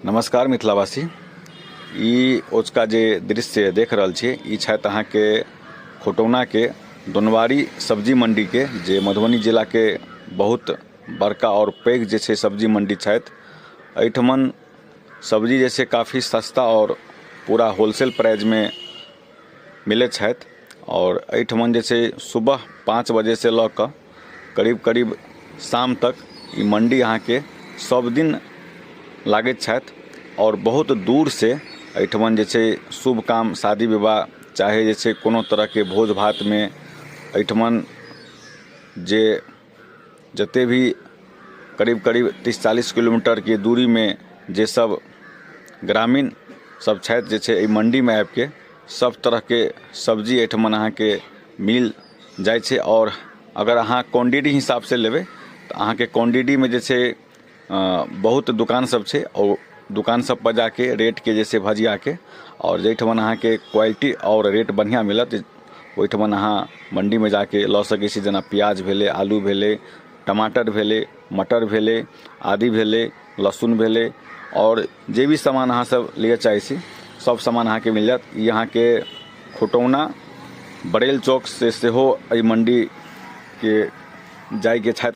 नमस्कार मिथिलावासी। ई ओजका जे दृश्य देख रहल छी, ई छथि अहाँके खुटौनाके दोनवारी सब्जी मंडीके, जे मधुबनी जिलाके बहुत बड़का आओर पैघ जे छै सब्जी मंडी छथि। एहिठमन सब्जी जे छै काफी सस्ता आओर पूरा होलसेल प्राइजमे मिलैत छथि। आओर एहिठमन जे छै सुबह 5 बजेसँ लऽ कऽ करीब करीब शाम तक ई मंडी अहाँके सब दिन लागैत छथि। आओर बहुत दूरसँ एहिठमन जे छै शुभ काम, शादी विवाह, चाहे जे छै कोनो तरहके भोज भातमे एहिठमन जे जते भी करीब करीब 30-40 किलोमीटरके दूरीमे जे सब ग्रामीण सब छथि, जे छै एहि मण्डीमे आबिके सब तरहके सब्जी एहिठमन अहाँके मिल जाइ छै। आओर अगर अहाँ क्वान्टिटी हिसाबसँ लेबै तऽ अहाँके क्वान्टिटीमे जे छै बहुत दोकान सब छै, ओ दोकान सब पर जाके रेटके जे छै भजियाके, आओर जाहिठमन अहाँके क्वालिटी आओर रेट बढ़िआँ मिलत, ओहिठमन अहाँ मण्डीमे जाके लऽ सकै छी। जेना प्याज भेलै, आलू भेलै, टमाटर भेलै, मटर भेलै, आदि भेलै, लहसुन भेलै, आओर जे भी सामान अहाँ सब लिअ चाहै छी, सब सामान अहाँके मिल जायत। ई अहाँके खुटौना बरेल चौक से सेहो एहि मण्डीके जाइके छथि।